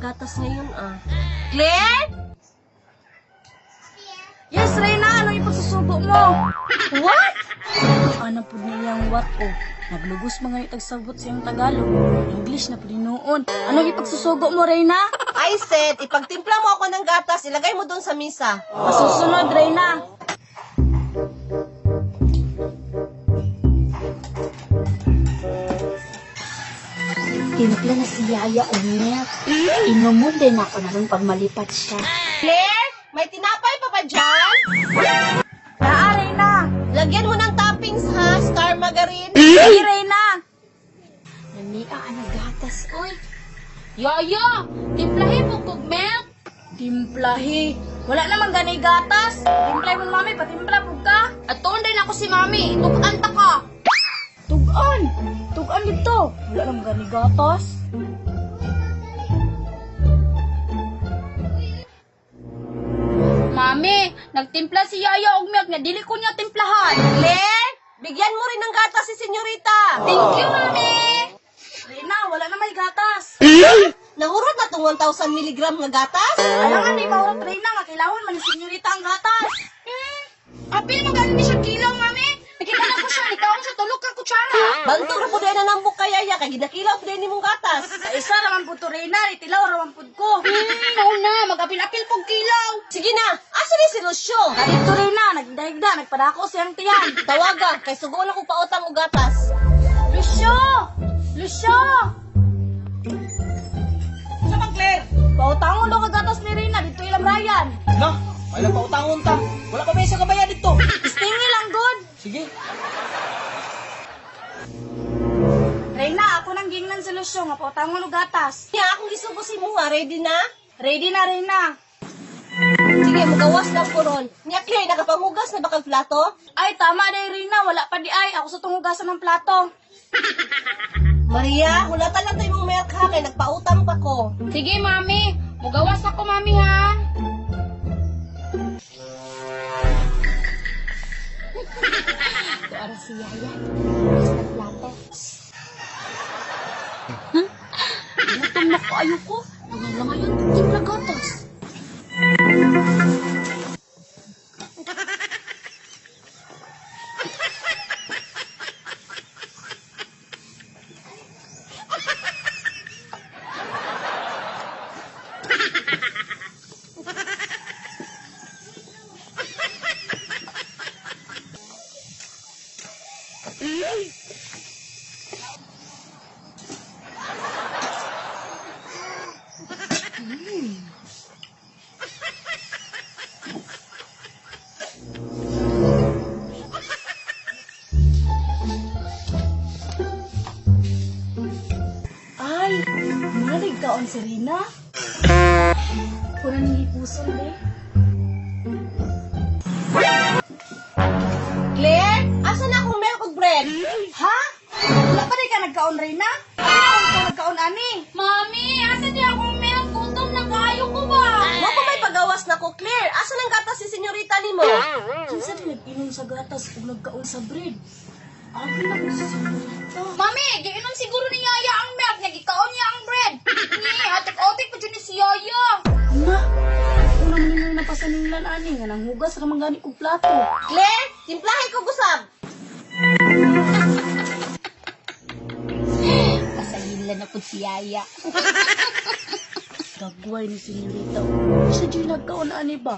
gatas ngayon ah. Claire? Yes, Reyna, anong ipagsusugo mo? What? Ano po niyang what o? Naglugos mga itagsabot siyang Tagalog. English na po din noon. Anong ipagsusugo mo, Reyna? I said, ipagtimpla mo ako ng gatas, ilagay mo doon sa misa. Masusunod, Reyna. Timpla na si Yaya og milk. Inumon din ako na rin pag malipat siya. Claire, may tinapay pa ba dyan? Naa, Reyna. Lagyan mo ng toppings ha, Star Margarine. Sige, Reyna. Namia ang gatas, oy. Yaya, timplahe po kog milk. Timplahi. Wala naman gani gatas. Timplay mo, mami. Patimpla po ka. Atuon din ako si mami. Tukan ta ka. Tugan. Tugan dito. Wala naman gani gatas. Mami, nagtimpla si Yaya og milk nga dili ko niya timplahan. Claire, bigyan mo rin ng gatas si Senyorita. Thank you, mami. Reyna, wala na may gatas. Nahurot na tong 1,000 milligram nga gatas? Alangan di maurot, Reyna. Nga kailangan man ni Senyorita ang gatas. Apil mo gani siya kilaw, mami. Nakita na ko siya, nikaon siya tulog ka kutsara. Bantog ra po na nambok kay Yaya, kay ginakilaw po ni mong gatas. Sa isa raman po to, Reyna. Itilaw raman po ko. No na, magapil-apil pog kilaw. Sige na, asa ni si Lucio? Dito, Reyna. Nagdahigda. Nagpadako siyang tiyan. Tawaga, kay sugoon ako pautang og gatas. Lucio! Lucio! Sa bang Claire? Pautangon daw kagatas ni Reyna dito ilang Ryan. Na, wala pa utangon ta. Wala pa may isa kabayan dito. Stingy lang good. Sige. Reyna, ako nang gingnan si Lucio nga pautangon og gatas. Niya, akong gisugo si Mua, ready na? Ready na, Reyna. Sige, mugawas lang ko ron. Niya, Claire, nakapamugas na ba kag plato? Ay, tama day Reyna, wala pa di ay. Ako sa tungugasan ng plato. Maria, hulatan lang tayo mong milk ha, kay nagpautang pa ko. Sige, mami. Mugawas ako, mami, ha? Ito ara si Yaya. Sa plato. Huh? Gutom na kaayo ko. Langan-langayon ko timpla gatas. Ay, malig kaon si Reyna. Kuna nang ipuson day. Claire, asa na akong milk ug bread? Ha? Wala pa di ka nagkaon, Reyna? Ano ka nagkaon ani? Mami, asa niya akong milk? Gutom na kaayo ko ba? Mo pa may pagawas na ko, Claire. Asa nang gatas si Senyorita nimo? Kinsa di nag-inom sa gatas ug nagkaon sa bread? Abi na ko si Senyorita. Mami, giinom siguro ni Yaya ang milk. Nagikaon niya ang bread. Ni, atik-otik pa dyan ni si Yaya. Ama, una man ninyo napasaninglan ani nga nanghugas ra man gani kog plato. Claire, timplahe ko gusab. Pasahilan na po si Yaya. Dagway ni Senyorita. Siya dyan nagkaon ani ba?